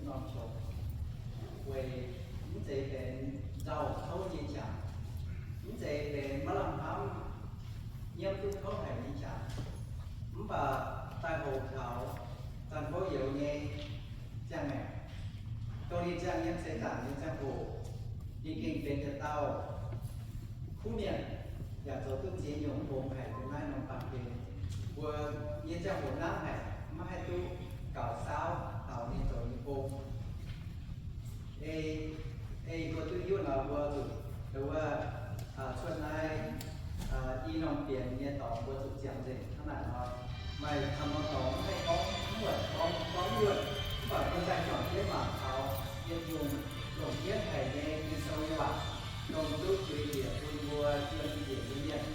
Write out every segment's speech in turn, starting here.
norm qongx, weic mv zeiz benx nzauh kouv nyei qangx, mv zeiz benx maiv lamh hnamv nyiemv duqv kouv haic nyei qangx, mv baac daaih hoqc taux zanc bouv youz nyei ziangh maengc, dongh ninh ziangh yiem seix zaangc nyei ziangh hoc, ninh gengh benx deix dauh kuv mienh, yaac zoux duqv ziex nyungc gong haic yiem naaiv norm baamh gen. Mbuo nyei ziangh hoc hnangv haic, maiv haih duqv gaux saauv taux ninh zoux nyei gong. Ei, ei mbuo duqv hiuv nor, mbuo zuqc, wuov, cuotv naaiv i norm bienx nyei dorngx mbuo zuqc ziangh nzengc hnangv naaic nor. Maaih camv norm dorngx maiv gorngv, mv buatc gorngv, gorngv yuonh, mv baac mbuo daaih juangc jienv mangc taux yietc nyungc longc jienv haic nyei Ging-Sou nyei waac, dongh duqv zuiz bieqc bun mbuo yiem njiec nyei mienh.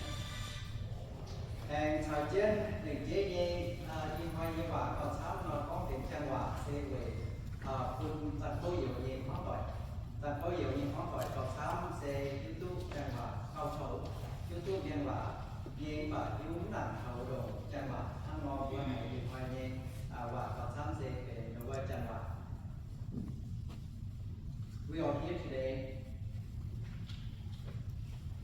Aengx caux jienv lengc jeiv nyei ih hnoi nyei waac gauh camv nor gorngv benx janx waac se weic bun zanc bouv youz nyei hmuangv doic. Zanc bouv youz nyei hmuangv doic gauh camv se hiuv duqv janx waac gauh toux, hiuv duqv mienh waac nyei mv baac hiuv mv nangc toux ndongc janx waac hnangv nor. Mbuo haiz ih hnoi nyei waac gauh camv se benx wuov janx waac. We are here today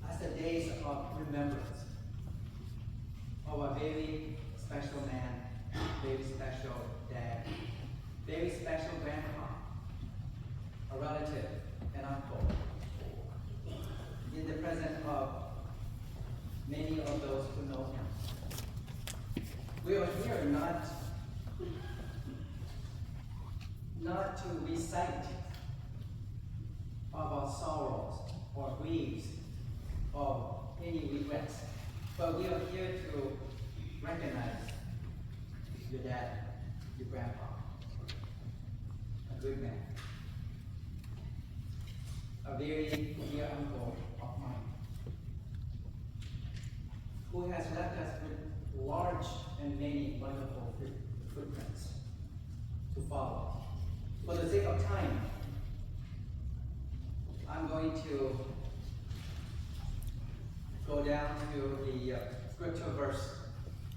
as the days of remembrance of a very special man, very special dad, very special grandpa, a relative, an uncle, in the presence of many of those who know him. We are here not, not to recite of our sorrows or griefs or any regrets, but we are here to recognize your dad, your grandpa, a good man, a very dear uncle of mine, who has left us with large and many wonderful foot-, footprints to follow. For the sake of time, I'm going to go down to the uh, scripture verse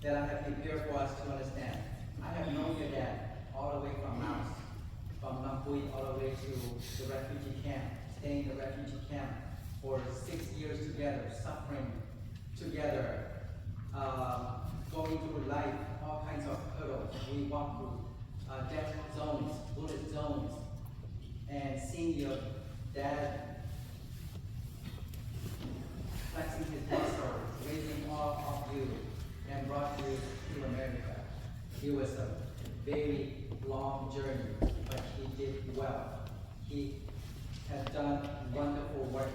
that I have prepared for us to understand. I have known your dad all the way from Laos, from Nam Bui, all the way to the refugee camp, staying in the refugee camp for six years together, suffering together, uh, going through life, all kinds of hurdles. We walk through uh, death zones, bullet zones, and seeing your dad flexing his muscle, raising all of you and brought you to America. It was a very long journey, but he did well. He has done wonderful work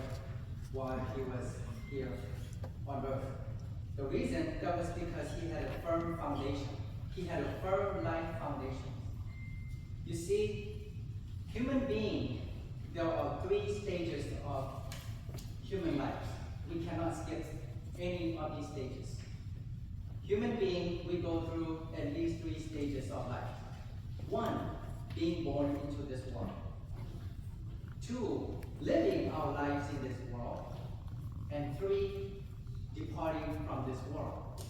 while he was here on earth. The reason that was because he had a firm foundation. He had a firm life foundation. You see, human being, there are three stages of human life. We cannot skip any of these stages. Human being, we go through at least three stages of life. One, being born into this world. Two, living our lives in this world. And three, departing from this world.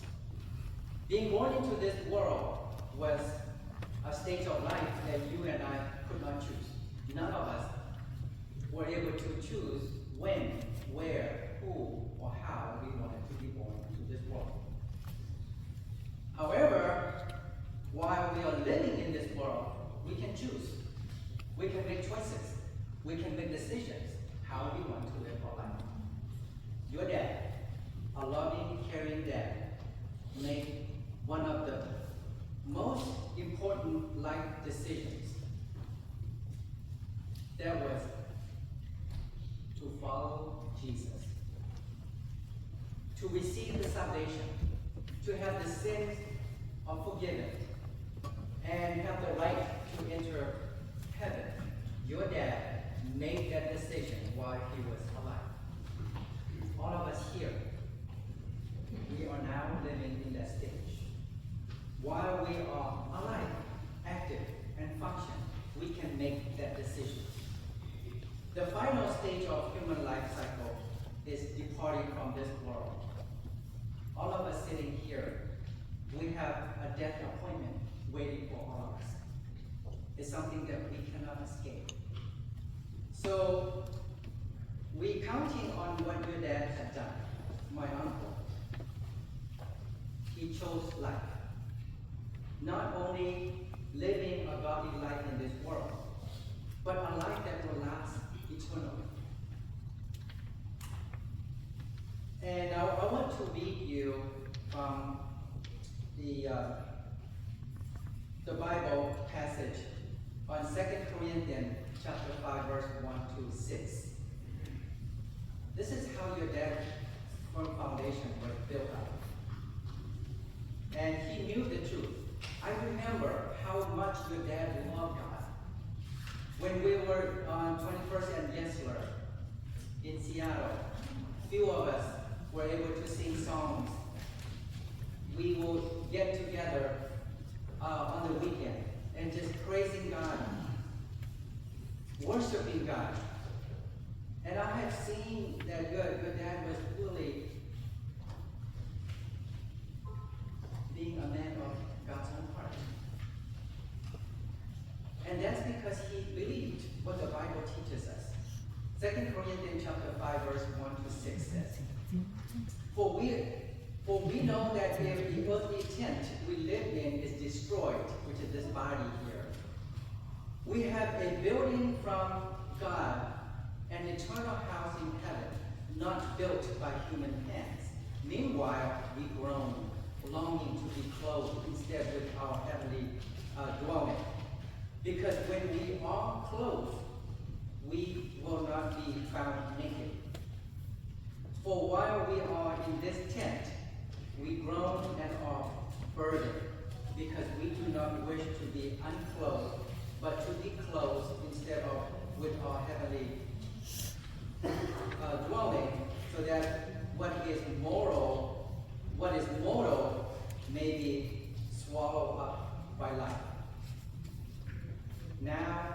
Being born into this world was a stage of life that you and I could not choose. None of us were able to choose when, where, who, or how we wanted to be born into this world. However, while we are living in this world, we can choose. We can make choices. We can make decisions how we want to live our life. Your dad, a loving, caring dad, made one of the most important life decisions. That was to follow Jesus, to receive the salvation, to have the sins are forgiven, and have the right to enter heaven. Your dad made that decision while he was alive. All of us here, we are now living in that stage. While we are alive, active, and function, we can make that decision. The final stage of human life cycle is departing from this world. All of us sitting here, we have a death appointment waiting for all of us. It's something that we cannot escape. So, we counting on what your dad had done, my uncle. He chose life. Not only living a godly life in this world, but a life that will last eternally. And I, I want to read you from the, uh, the Bible passage on Second Corinthians chapter five, verse one to six. This is how your dad firm foundation was built up. And he knew the truth. I remember how much your dad loved God. When we were on twenty-first and Yesler in Seattle, few of us were able to sing songs. We will get together, uh, on the weekend and just praising God, worshiping God. And I have seen that your, your dad was really being a man of God's own heart. And that's because he believed what the Bible teaches us. Second Corinthians chapter five, verse one to six says, For we, for we know that if the earthly tent we live in is destroyed, which is this body here, we have a building from God, an eternal house in heaven, not built by human hands. Meanwhile, we groan, longing to be clothed instead with our heavenly, uh, dwelling. Because when we are clothed, we will not be found naked. For while we are in this tent, we groan and are burdened, because we do not wish to be unclothed, but to be clothed instead of with our heavenly, uh, dwelling, so that what is mortal, what is mortal may be swallowed up by life. Now,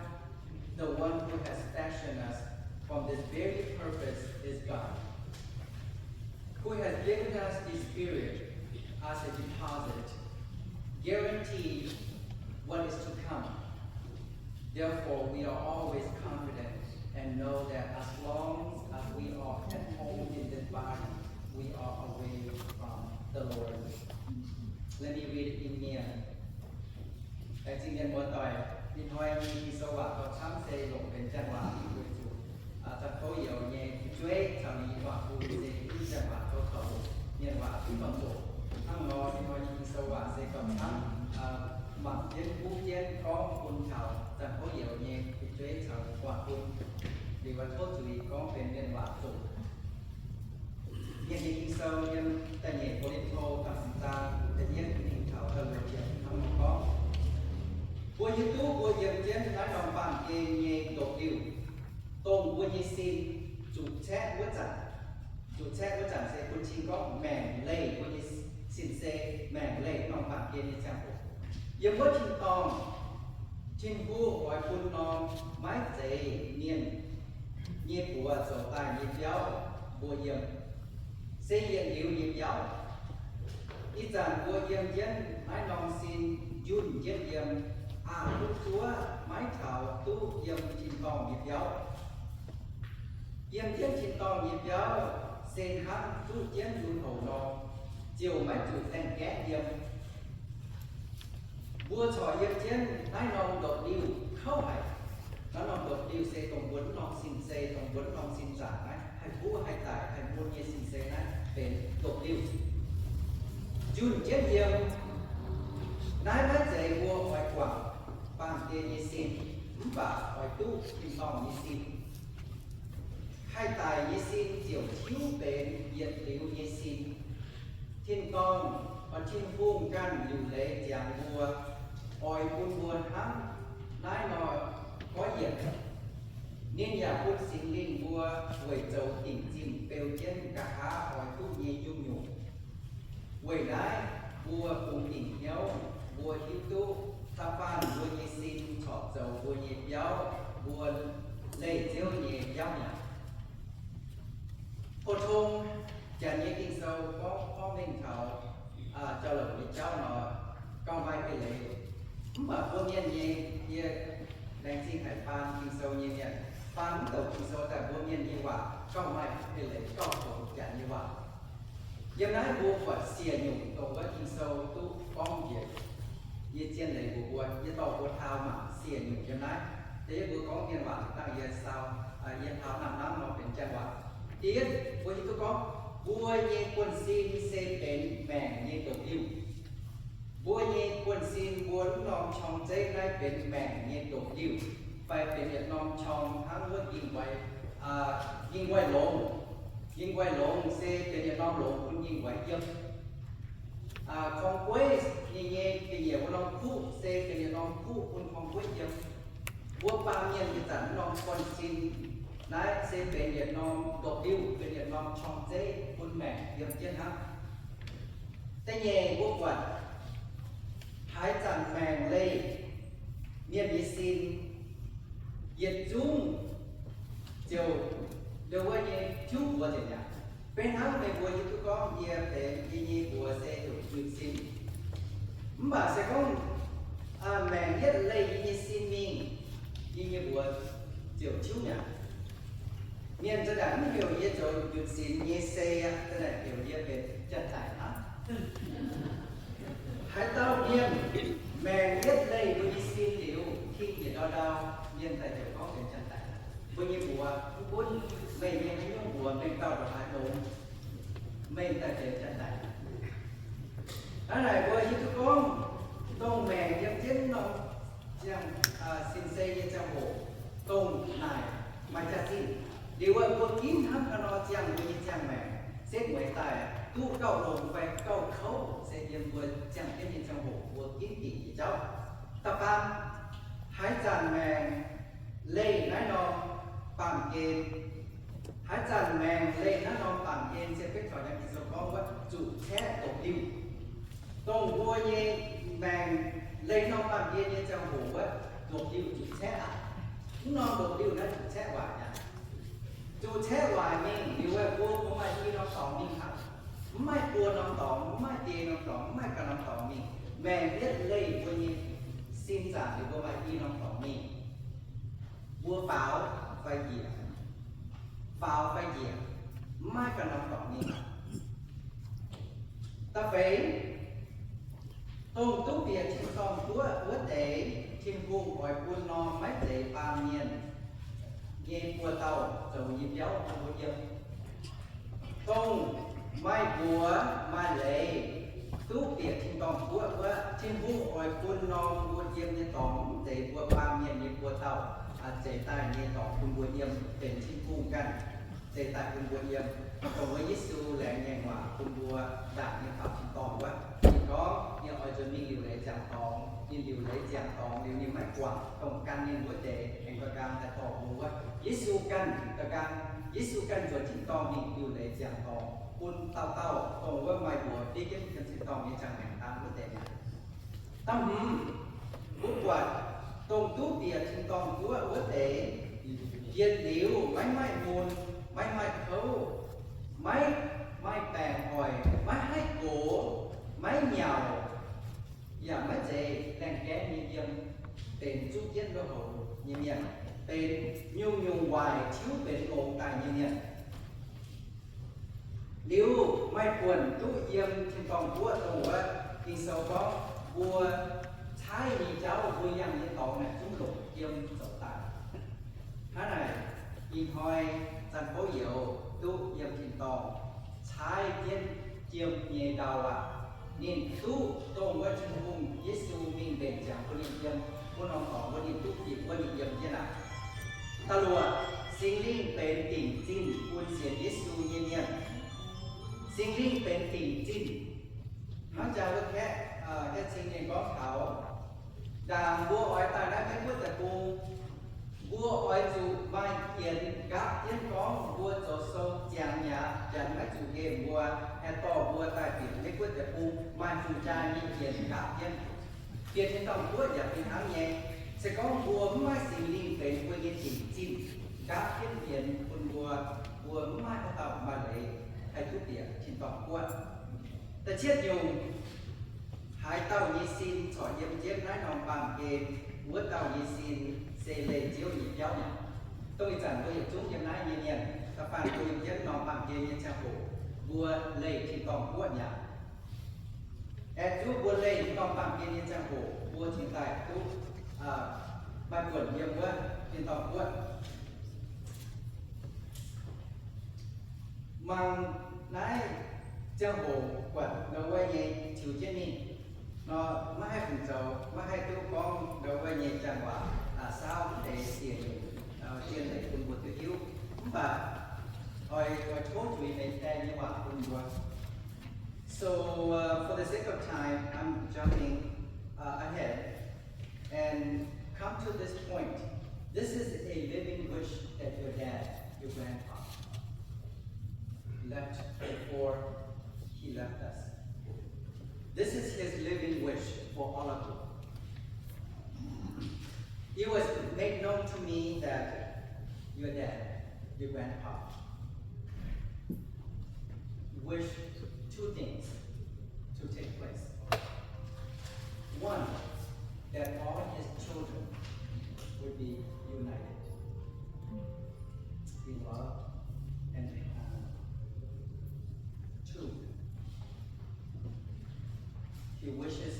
the one who has fashioned us from this very purpose is God, who has given us the Spirit as a deposit, guaranteeing what is to come. Therefore, we are always confident and know that as long as we are at home in this body, we are away from the Lord. Let me read it in Mien. Laengz zingh mienh muoz-doic, ih hnoi nyei Ging-Sou waac gauh camv se longc benx janx waac weic zuqc, aa, Zanc Kouv Youz nyei fu'jueiv caux ninh nyei waac-fun se duqv janx waac gauh taux mienh waac duqv gauh zoqc. Hnangv nor, ih hnoi nyei Ging-Sou waac se gauh camv, aa, mangc jienv, kuv jienv gorngv bun taux Zanc Kouv Youz nyei fu'jueiv caux waac-fun. Liuz tov zuiz gorngv benx mienh waac zoqc. Mienh nyei Ging-Sou yiem da'nyeic Ko^lin^to da'hmz zaang da'yietv mingh taux da'luoqc yiemc hnangv nor gorngv, Mbuo hiuv duqv mbuo yiem jienv naaiv norm baamh gen nyei ndopv-liuh, dongh mbuo nyei sin zuqc caeqv wuov zanc. Zuqc caeqv wuov zanc se bun cing gorngv maengc leih mbuo nyei sin se maengc leih norm baamh gen nyei ziangh hoc. Yiem wuov tin-dorngh, Tin-Hungh oix bun norm maiv zeiz mienh nyei buoz zoux daaih nyei biauv mbuo yiem, se yietc liuz nyei biauv. Ih zanc mbuo yiem jienv naaiv norm sin njunh jienv yiem, aa, duqv zuov maiv taux duqv yiem tin-dorngh nyei biauv. Yiem jienv tin-dorngh nyei biauv se hnangv duqv jienv lui-houx nor, ziouc maiv zuqc laengh gaeqv yiem. Mbuo corc yiem jienv naaiv norm ndopv-liuh kouv haic. Naaiv norm ndopv-liuh se dongh mbuo norm sin se, dongh mbuo norm sin zaangc naaiv, haih buov haih daic haih mun nyei sin se naaiv benx ndopv-liuh. Njunh jienv yiem, naaiv maiv zeiz mbuo oix guangc baamh gen nyei sin, mv baac oix duqv tin-dorngh nyei sin. Haih daic nyei sin ziouc tiuv benx yietc liuz nyei sin. Tin-dorngh, Tin-Hungh ganh liuc leiz ziangx mbuo, oix bun mbuo hnangv naaiv nor goiv yienc. Ninh yaac bun Singx Lingh mbuo weic zoux dinc zinh beu jienv nqa'haav oix duqv nyei nyungc-nyungc. Weic naaiv mbuo bungx dingc hnyouv, mbuo hiuv duqv da'faanh mbuo nyei sin corc zoux mbuo nyei biauv, mbuo leih Ziouv nyei biauv mi'aqv. Pou-tong Janx nyei Ging-Sou gorngv porv mengh taux jauv-louc nyei jauv nor, gauh maaih eix leiz. Mv baac mbuo mienh nyei, yie Laengz zingh haic faan Ging-Sou nyei mienh, faan mv douc Ging-Sou daaih mbuo mienh nyei waac gauh maaih eix leiz gauh tongx janx nyei waac. Yiem naaiv mbuo buatc siec nyungc dongh wuov Ging-Sou duqv gorngv njiec nyei zien leiz mbuox mbuo, yie dorh mbuo taux mangc siec nyungc yiem naaiv. Da'yietv mbuo gorngv mienh waac dangh yie sau, yie taux hnangv naaiv nor benx janx waac. Da'yietv mbuo hiuv duqv gorngv mbuo nyei buonv-sin se benx maengc nyei ndoqc liuh. Mbuo nyei buonv-sin, mbuo mv norm qorng-zeiv naaiv benx maengc nyei ndoqc liuh, fai benx yietc norm qorng hnangv wuov ging-nquaix, ging-nquaix longx. Ging-nquaix longx se benx yietc norm longx bun ging-nquaix yiem. Korng-gueiv ninh nyei ga'nyiec wuov norm kuqv se benx yietc norm kuqv bun korng-gueiv yiem. Mbuo baamh mienh ih zanc norm buonv-sin naaiv se benx yietc norm ndoqc liuh, benx yietc norm qorng-zeiv bun maengc yiem jienv hnangv. Da'nyeic mbuo buatc haaix zanc maengc leih, mienh nyei sin yietc zungv ziouc ndongc wuov nyei tiuv mbuox nzengc mi'aqv. Beiv hnangv meih mbuo hiuv duqv gorngv yie benx, yie nyei mbuox se heuc njunh sin. Mv baac se gorngv maengc yietv leih yie nyei sin mingh, yie nyei mbuox ziouc tiuv mi'aqv. Mienh za'gengh mv heuc yie zoux njunh sin nyei se aqv, za'gengh heuc yie benx janx-daic hnangv. Haaix dauh mienh maengc yietv leih mbuo nyei sin liuz, king yietc ndau ndau, mienh daaih ziouc gorngv benx janx-daic. Mbuo nyei mbuox mv gunv meih nyei haaix nyungc mbuox, meih gauh ndongc haaix longx, meih daaih benx janx-daic. Hnangv naaic mbuo hiuv duqv gorngv, dongh maengc yiem jienv norm ziangh, sin-sei nyei ziangh hoc, dongh naaic maaih jaax-zinh. Liuz wuov mbuo ginv hnangv haaix nor ziangh mbuo nyei ziangh maengc, setv mueiz daaih duqv gauh longx fai gauh kouv se yiem mbuo ziangh jienv nyei ziangh hoc mbuo ginv dingc nyei jauv. Da'faam, haaix zanc maengc leih naaiv norm baamh gen, haaix zanc maengc leih naaiv norm baamh gen se beiv taux yiem Ging-Sou gorngv wuov zuqc caeqv ndoqc liuh. Dongh mbuo nyei maengc leih norm baamh gen nyei ziangh hoc wuov, ndoqc liuh zuqc caeqv aqv. Mv norm ndoqc liuh naaiv zuqc caeqv waaic aqv. Zuqc caeqv waaic mingh liuz, mbuo kungx maaih i norm dorngx mingh hnangv. Mv maaih buo norm dorngx, mv maaih biei norm dorngx, mv maaih ganh norm dorngx mingh. Maengc yietv leih mbuo nyei sin zaangc liuz, mbuo maaih i norm dorngx mingh. Mbuo faaux fai njiec, faaux fai njiec, mv maaih ganh norm dorngx mingh. Da'feix, dongh duqv bieqc tin-dorngh guoqv wuov deix, Tin-Hungh oix bun norm maiv zeiz baamh mienh nyei buoz-dauh zoux nyei biauv bun mbuo yiem. Dongh maaih mbuox maaih leiz duqv bieqc tin-dorngh guoqv wuov, Tin-Hungh oix bun norm mbuo yiem nyei dorngx mv zeiz mbuo baamh mienh nyei buoz-dauh zeix daaih nyei dorngx bun mbuo yiem, benx Tin-Hungh ganh zeix daaih bun mbuo yiem. Dongh wuov Yesu laengz ngaengc waac bun mbuo ndaangc nyei faaux tin-dorngh wuov, ninh gorngv ninh oix nzuonx mingh liuc leiz ziangx dorngx. Ninh liuc leiz ziangx dorngx liuz ninh maiv guangc dongh gan ninh wuov deix, aengx gauh nqaang daaih dorh mbuo wuov. Yesu ganh gauh nqaang, Yesu ganh nzuonx tin-dorngh mingh liuc leiz ziangx dorngx bun dauh dauh dongh wuov maaih mbuox fiev jienv yiem tin-dorngh nyei ziangh maengc daan wuov deix mi'aqv. Da'hmz, mbuo buatc dongh duqv bieqc tin-dorngh guoqv wuov deix, yietc liuz maiv maaih mun, maiv maaih kouv, maiv maaih baengc hoic, maiv haih gox, maiv nyauc, yaac maiv zeiz laengh gaengv nyei yiem, benx zuqv jienv wuov houx nyei mienh, benx nyungc-nyungc waaic tiuv benx longx daaih nyei mienh. Liuz maaih buonc duqv yiem tin-dorngh guoqv dongh wuov Ging-Sou gorngv mbuo caaiv nyei jauv, mbuo yangh nyei dorngx naaic zungv longc jiem zoux daaih. Hnangv naaic, ih hnoi Zanc Bouv Youz duqv yiem tin-dorngh caaiv jienv jiem nyei ndau aqv. Ninh duqv dongh wuov Tin-Hungh Yesu mingh mbenc ziangx bun ninh yiem wuov norm dorngx wuov, ninh duqv bieqc wuov ninh yiem jienv aqv. Da'luoqc, Singx Lingh benx dingc zinh bun sienx Yesu nyei mienh. Singx Lingh benx dingc zinh. Hnangv jaax wuov kaeqv, kaeqv cing ninh gorngv taux ndaangc mbuo oix daaih naaiv Meiv Guoqv deic-bung, mbuo oix zuqc maaih yienx nqaapv jienv gorngv mbuo zoux sou ziangx mi'aqv, janx maiv zuqc nqemh mbuo, haih dorh mbuo daaih bieqc Meiv Guoqv deic-bung, maaih fun-jaa nyei yienx nqaapv jienv. Bieqc tin-dorngh guoqv yaac fih hnangv nyei. Se gorngv mbuo mv maaih Singx Lingh benx mbuo nyei dingc zinh nqaapv jienv yienx bun mbuo, mbuo mv maaih haaix dauh maaih leiz haih duqv bieqc tin-dorngh guoqv. Da'cietv nyungc, haaix dauh nyei sin corc yiem jienv naaiv norm baamh gen, wuov dauh nyei sin se leih Ziouv nyei biauv mi'aqv. Dongh ih zanc mbuo yietc zungv yiem naaiv nyei mienh, da'faanh mbuo yiem jienv norm baamh gen nyei ziangh hoc, mbuo leih tin-dorngh guoqv mi'aqv. Aengx zuqc mbuo leih tin-dorngh baamh gen nyei ziangh hoc, mbuo cingx daaih duqv maaih buonc yiem wuov tin-dorngh guoqv. Mangc naaiv ziangh hoc buatc ndau wuov nyei ziux jienv mingh nor, maiv haih fungc zoux, maiv haih duqv gorngv ndau wuov nyei janx waac, saauv deix siec nyungc, zien leiz bun mbuo duqv hiuv. Mv baac oix, oix tov zuiz meix daaih nyei waac bun mbuo. So, uh, for the sake of time, I'm jumping, uh, ahead and come to this point. This is a living wish that your dad, your grandpa, left before he left us. This is his living wish for all of you. It was made known to me that your dad, your grandpa, wished two things to take place. One, that all his children would be united in love and in honor. Two, he wishes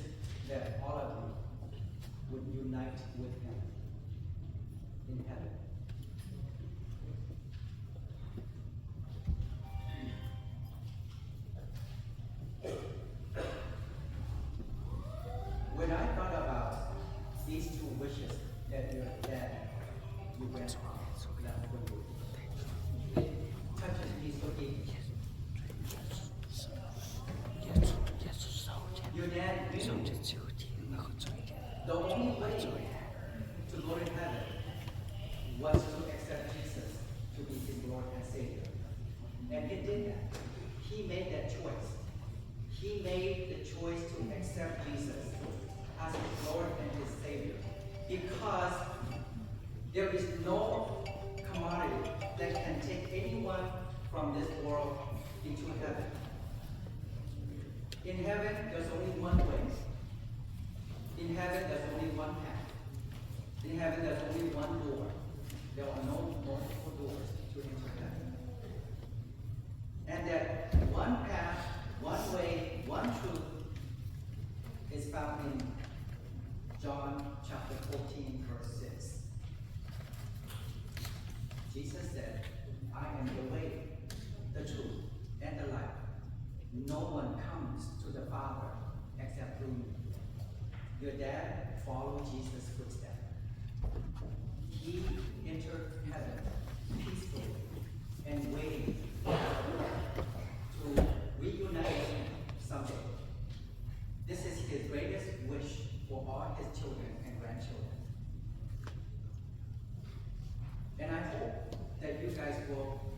that all of you would unite with him in heaven. When I thought about these two wishes that your dad, your grandpa left for you, it touches me so deep. Your dad knew the only way to go to heaven was to accept Jesus to be his Lord and Savior. And he did that. He made that choice. He made the choice to accept Jesus as his Lord and his Savior because there is no commodity that can take anyone from this world into heaven. In heaven, there's only one way. In heaven, there's only one path. In heaven, there's only one door. There are no multiple doors to enter heaven. And that one path, one way, one truth is found in John chapter fourteen, verse six. Jesus said, "I am the way, the truth, and the life. No one comes to the Father except through me." Your dad followed Jesus' footsteps. He entered heaven peacefully and waiting to reunite with him someday. This is his greatest wish for all his children and grandchildren. And I hope that you guys will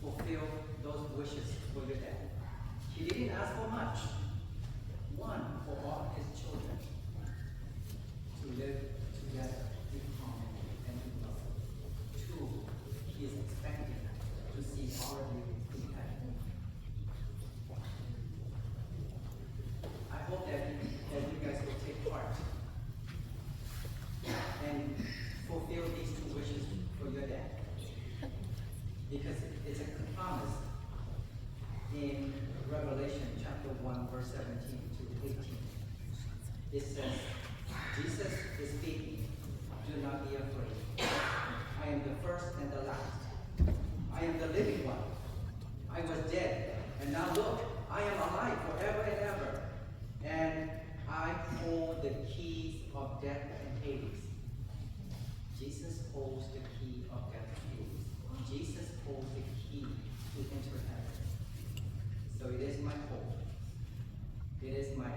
fulfill those wishes for your dad. He didn't ask for much. One, for all his children to live together in harmony and in love. Two, he is expecting to see all of you in heaven. I hope that, that you guys will take part and fulfill these two wishes for your dad, because it's a promise in Revelation chapter one, verse seventeen to eighteen. It says, Jesus is speaking. Do not be afraid. I am the first and the last. I am the living one. I was dead, and now look, I am alive forever and ever, and I hold the keys of death and Hades. Jesus holds the key of death and Hades. Jesus holds the key to enter heaven. So it is my hope. It is my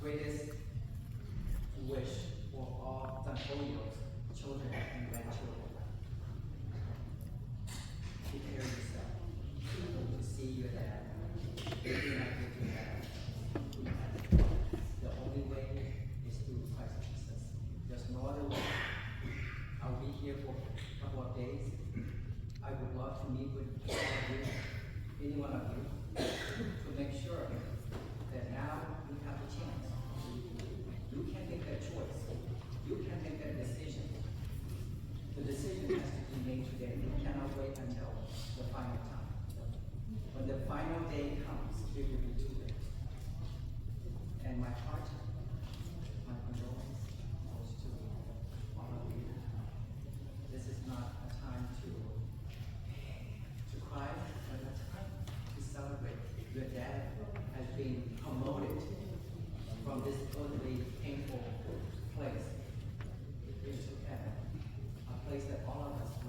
greatest wish for all Zhangbaoyou's children and grandchildren. Prepare yourself to see your dad. If you're not here to have, the only way is through Christ Jesus. There's no other way. I'll be here for a couple of days. I would love to meet with all of you, any one of you, to make sure that now you have a chance. You can make that choice. You can place that all of us